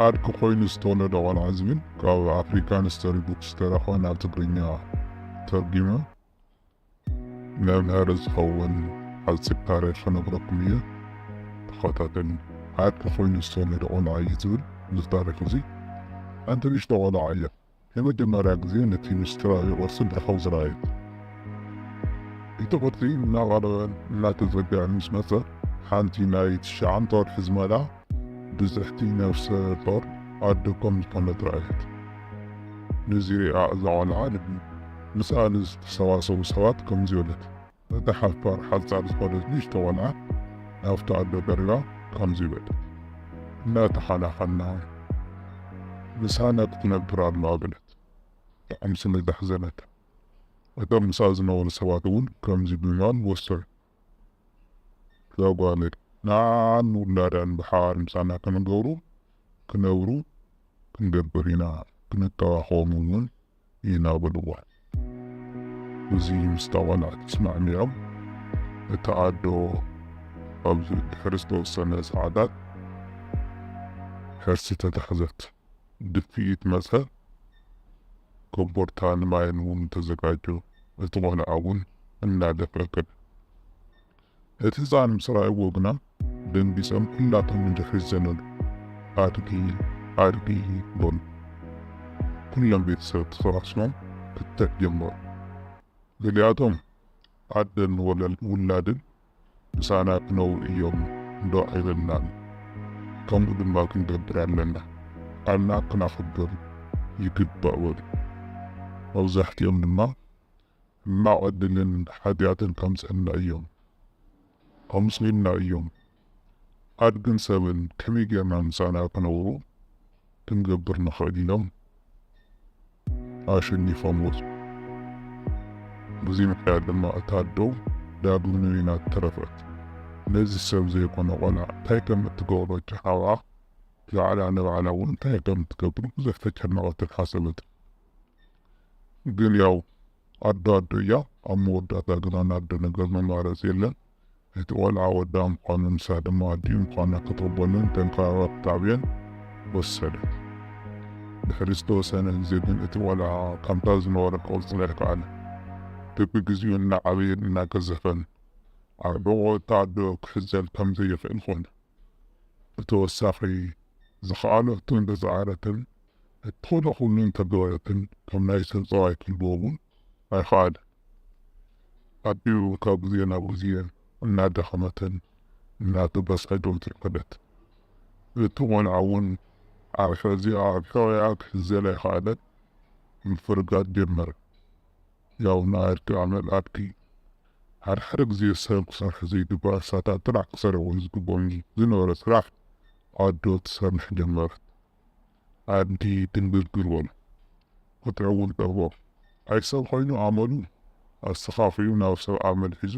ኣድኪ ኮይኑ ዝተወለደ ቆልዓ ዝብል ካብ ኣፍሪካን ስተሪ ቡክ ዝተረኸበ ናብ ትግርኛ ተርጊመ መምሃሪ ዝኸውን ሓፂር ታሪኽ ክነግረኩም እየ። ተኸታተሉ። ኣድኪ ኮይኑ ዝተወለደ ቆልዓ እዩ ዝብል እዚ ታሪኽ እዚ። ሓንቲ ንእሽቶ ቆልዓ እያ። ንመጀመርያ ግዜ ነቲ ምስጢራዊ ቅርሲ ብርሑቕ ዝረኣየት። እቲ ቅርሲ እናቐረበን እናተጸግዐን ምስ መጸ፣ ሓንቲ ናይ ትሽዓተ ወርሒ ዝመልኣ ብጽሕቲ ነፍሰ ጡር ኣደ ከም ዝኾነት ረኣየት። ነዚ ሪኣ እዛ ቆልዓ ምስኣ ንዝተሰባሰቡ ሰባት ከምዚ በለት። እታ ሓፋር ሓጻር ዝኾነት ንእሽቶ ቆልዓ ናብታ ኣደ ቀሪባ ከምዚ በለት፣ እናተኻናኸና፣ "ምሳና ክትነብር ኣለዋ" በለት። ብጣዕሚ ስለ ዘሕዘነት፣ እቶም ምስኣ ዝነበሩ ሰባት እውን ከምዚ ብምባል ወሰኑ፣ "እዛ ጓለይ ንዓኣን ንውላዳን ብሓባር ምሳና ክንገብሩ፣ ክነብሩ ክንገብር ኢና፣ ክንከባኸቦም እውን" ኢና በልዋ። እዚ ምስታ ቆልዓ ተስማዕሚዖም፣ እታ ኣዶ ኣብዚ ድሕሪ ዝተወሰነ ሰዓታት ሕርሲ ተታሕዘት። ድፍኢት መጸ፣ ኮቦርታን ማይን እውን ተዘጋጆ። እቲ ቆልዓ እውን እናደፍአ ከደ። እቲ ህጻን ምስ ረኣይዎ ግና ደንጊጾም ኩላቶም ንድሕሪት ዘለሉ፣ "ኣድጊ፣ ኣድጊ" በሉ። ኩሎም ቤተሰብ ተሰባስቦም ክትተት ጀመሩ። ገሊኣቶም፣ "ኣደን ወለል ውላድን ምሳና ክነብሩ እዮም፣ እንዶ ኣይበልናን፣ ከምኡ ድማ ክንገብር ኣለና፣ ቃልና ክናኽብር ይግባእ" በሉ። መብዛሕትኦም ድማ፣ "ሕማቕ ዕድልን ሓጢኣትን ከምጽአልና እዮም፣ ከምጽኡልና እዮም። ኣድግን ሰብን ከመይ ጌርና ምሳና ክነብሩ ክንገብር ንኽእል?" ኢሎም ኣሸኒፎም ወጹ። በዚ ምኽንያት ድማ እታ ኣዶ ዳግም ንበይና ተረፈት። ነዚ ሰብ ዘይኮነ ቆልዓ እንታይ ከም እትገብሮ ጭሓባ፣ ባዕላ ንባዕላ እውን እንታይ ከም እትገብር ብዙሕ ተጨነቐትን ሓሰበትን። ግን ያው ኣዶ ኣዶ እያ፣ ኣብ መወዳእታ ግና ናዶ ነገር መማረፂ የለን። እቲ ቆልዓ ወዳ ምዃኑ ንሳ ድማ ኣዲኡ ምዃና ክትቕበልን ጠንካራ ክትዓብየን ወሰነት። ድሕሪ ዝተወሰነ ግዜ ግን እቲ ቆልዓ ከምታ ዝነበረ ክቕጽል ኣይከኣለን። በብግዜኡ እናዓበየን እናገዘፈን ኣብ ሕቖ እታ ኣዶ ክሕዘል ከም ዘይኽእል ኾነ። ብተወሳኺ ዝኸኣለቶ እንተጸዓረትን እትኽእሎ ኩሉ እንተገበረትን ከም ናይ ሰብ ጸባይ ክህልዎ እውን ኣይኸኣለን። ኣዲኡ ካብ ግዜ ናብ ግዜ እናደኸመትን እናተበሳጨትን ከደት። እቲ ቆልዓ እውን ኣብ ሕዚ ኣብ ሕቖኣ ክሕዘል ኣይኸኣለን። ምፍርጋጥ ጀመረ። ያው ንኣድጊ ኣመል ኣድጊ። ሓደ ሓደ ግዜ ሰብ ክሰርሖ ዘይግባእ እንስሳታት ጥራሕ ክሰርሕዎ ዝግብኦም ዝነበረ ስራሕ ኣዶ ትሰርሕ ጀመረት። ኣድጊ ድንግርግር በሎ። ቁጥዑ እውን ጠፍኦ። ኣይ ሰብ ኮይኑ ኣመሉ ኣስተኻኺሉ ናብ ሰብ ኣመል ሒዙ፣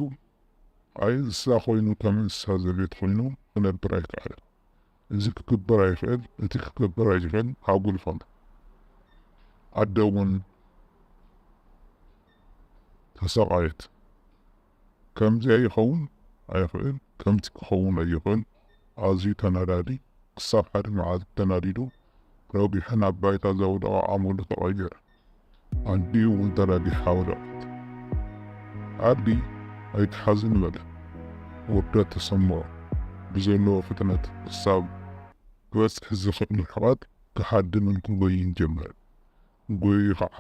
ኣይ እንስሳ ኮይኑ ከም እንስሳ ዘቤት ኮይኑ ክነብር ኣይከኣለን። እዚ ክግበር ኣይኽእል፣ እቲ ክግበር ኣይኽእል፣ ኣጉል ፈንታ። ኣደ እውን ተሰቓየት። ከምዚ ኣይኸውን ኣይኽእል፣ ከምቲ ክኸውን ኣይኽእል። ኣዝዩ ተናዳዲ፣ ክሳብ ሓደ መዓልቲ ተናዲዱ ረጒሑ ናብ ባይታ ዘውደቐ ኣመሉ ተቐየረ። ኣዲኡ እውን ተራጊሓ ወደቐት። ኣድጊ ኣይትሓዝን በለ። ውርደት ተሰምዖ። ብዘለዎ ፍጥነት ክሳብ ክበጽሕ ዝኽእል ርሕቐት ክሃድምን ክጎይን ጀመረ። ጎዩ ኸዓ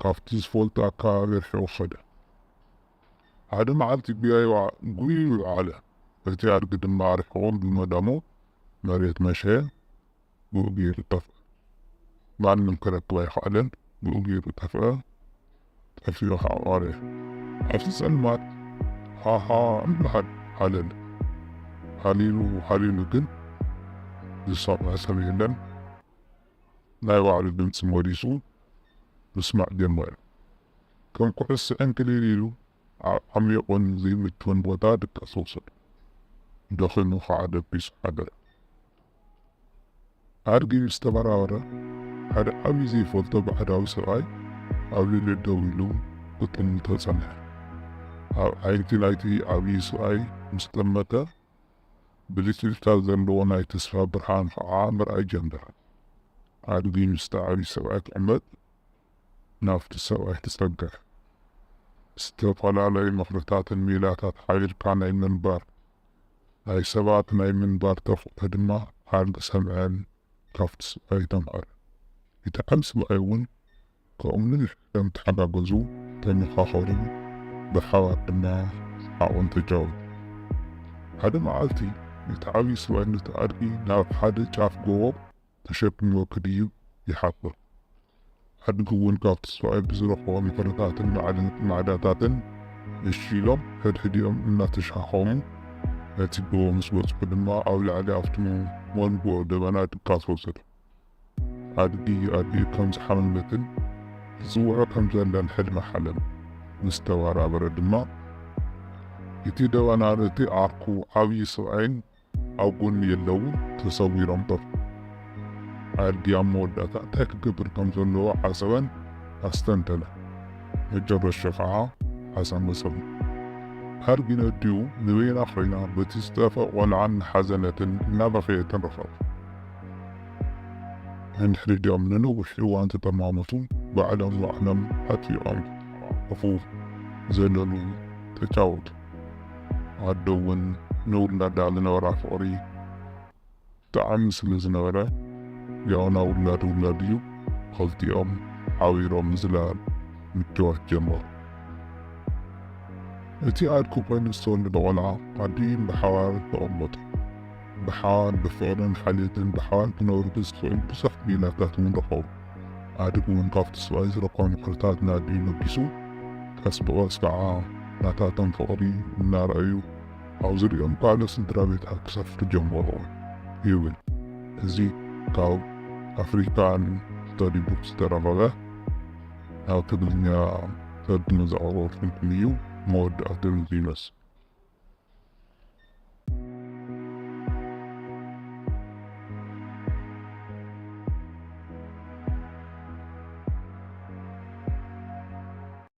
ካብቲ ዝፈልጦ ኣከባቢ ርሒቑ ኸደ። ሓደ መዓልቲ ጎያዩ ጉይዩ ዓለ። እቲ ኣድጊ ድማ ኣርሒቑ ብመዳሙ መሬት መሸየ። ብኡ ገይሩ ጠፍአ። ማንም ክረክብ ኣይኸኣለን። ብኡ ገይሩ ጠፍአ። ጠፊኡ ኸዓ ቀርየ። ኣብቲ ጸልማት ሃሃ እናበሃል ሃለለ። ሃሊሉ ሃሊሉ ግን ዝሰምዖ ሰብ የለን። ናይ ባዕሉ ድምጺ መሊሱ ምስማዕ ጀመረ። ከም ኩዕሶ ዕንክሊል ኢሉ ኣብ ዓሚቑን ዘይምችውን ቦታ ድቃስ ወሰደ። ደኺሙ ኸዓ ደቂሱ ሓደረ። ኣድጊ ምስ ተበራበረ፣ ሓደ ዓብዪ ዘይፈልጦ ባዕዳዊ ሰብኣይ ኣብ ልዕሊኡ ደው ኢሉ ክጥምቶ ጸንሐ። ኣብ ኣዒንቲ ናይቲ ዓብዪ ሰብኣይ ምስ ጠመተ፣ ብልጭልጭታ ዘለዎ ናይ ተስፋ ብርሃን ኸዓ ምርኣይ ጀመረ። ኣድጊ ምስቲ ዓብዪ ሰብኣይ ክቕመጥ ናብቲ ሰብኣይ ትጸግዕ። ዝተፈላለዩ ምኽርታትን ሜላታት ሓቢርካ ናይ ምንባር፣ ናይ ሰባት ናይ ምንባር ተኽእሎ ድማ ኣድጊ ሰምዐን ካብቲ ሰብኣይ ተምሃረ። እቲ ዓቢ ሰብኣይ እውን ከምኡ ነንሕድሕዶም ተሓጋገዙ፣ ተመኻኸሩን ብሓባር ድማ ሓቆን ተጫወቱ። ሓደ መዓልቲ እቲ ዓብዪ ሰብኣይ ነቲ ኣድጊ ናብ ሓደ ጫፍ ጎቦ ተሸኪምዎ ክድይብ ይሓቶ። ኣድጊ እውን ካብቲ ሰብኣይ ብዝረኽቦ ምኽርታትን ማዕዳታትን እሺ ኢሎም ሕድሕዲኦም እናተሻኸሙ ነቲ ጎቦ ምስ በጽሑ ድማ ኣብ ላዕሊ ኣብቲ መንጎ ደበና ድቃስ ወሰዶ። ኣድጊ ኣዲኡ ከም ዝሓመመትን ትጽውዖ ከም ዘላን ሕልሚ ሓለም። ምስ ተባራበረ ድማ እቲ ደበና ነቲ ዓርኩ ዓብዪ ሰብኣይን ኣብ ጎኒ የለዉ ተሰዊሮም ጠፍኡ። ኣድጊ ኣብ መወዳእታ እንታይ ክገብር ከም ዘለዎ ዓጸበን ኣስተንተነ። መጨረሻ ከዓ ሓሳብ መጸሉ። ኣድጊ ነዲኡ ንበይና ኮይና በቲ ዝጠፍአ ቆልዓ እናሓዘነትን እናበኸየትን ረኸባ። ንድሕሪኦም ንነዊሕ እዋን ተጠማመቱ። ባዕሎም ባዕሎም ኣጥቢቖም ኮፍ ዘለሉ ተጫወቱ። ኣዶ እውን ንውላዳ ዝነበራ ፍቕሪ ብጣዕሚ ስለ ዝነበረ፣ ያው ናብ ውላድ ውላድ እዩ። ክልቲኦም ሓቢሮም ዝለዓል ምድዋት ጀመሩ። እቲ ኣድጊ ኮይኑ ዝተወለደ ቆልዓ ኣዲኡን ብሓባር ተቐመጡ። ብሓባር ብፍቕርን ሓልዮትን ብሓባር ክነብሩ ብዝኽእል ብዙሕ ሜላታት እውን ረኸቡ። ኣድጊ እውን ካብቲ ሰብኣይ ዝረኸቦ ምኽርታት ንኣዲኡ ለጊሱ፣ ቀስ ብቐስ ከዓ ናታቶም ፍቕሪ እናረኣዩ ኣብ ዙርያኦም ካልኦት ስድራ ቤታት ክሰፍሩ ጀመሩ ይብል። እዚ ካብ ኣፍሪካን ስተዲ ቡክ ዝተረኸበ ናብ ትግርኛ ተርጉመ ዘቕረበልኩም እዩ። መወዳእትኡ እዚ ይመስል።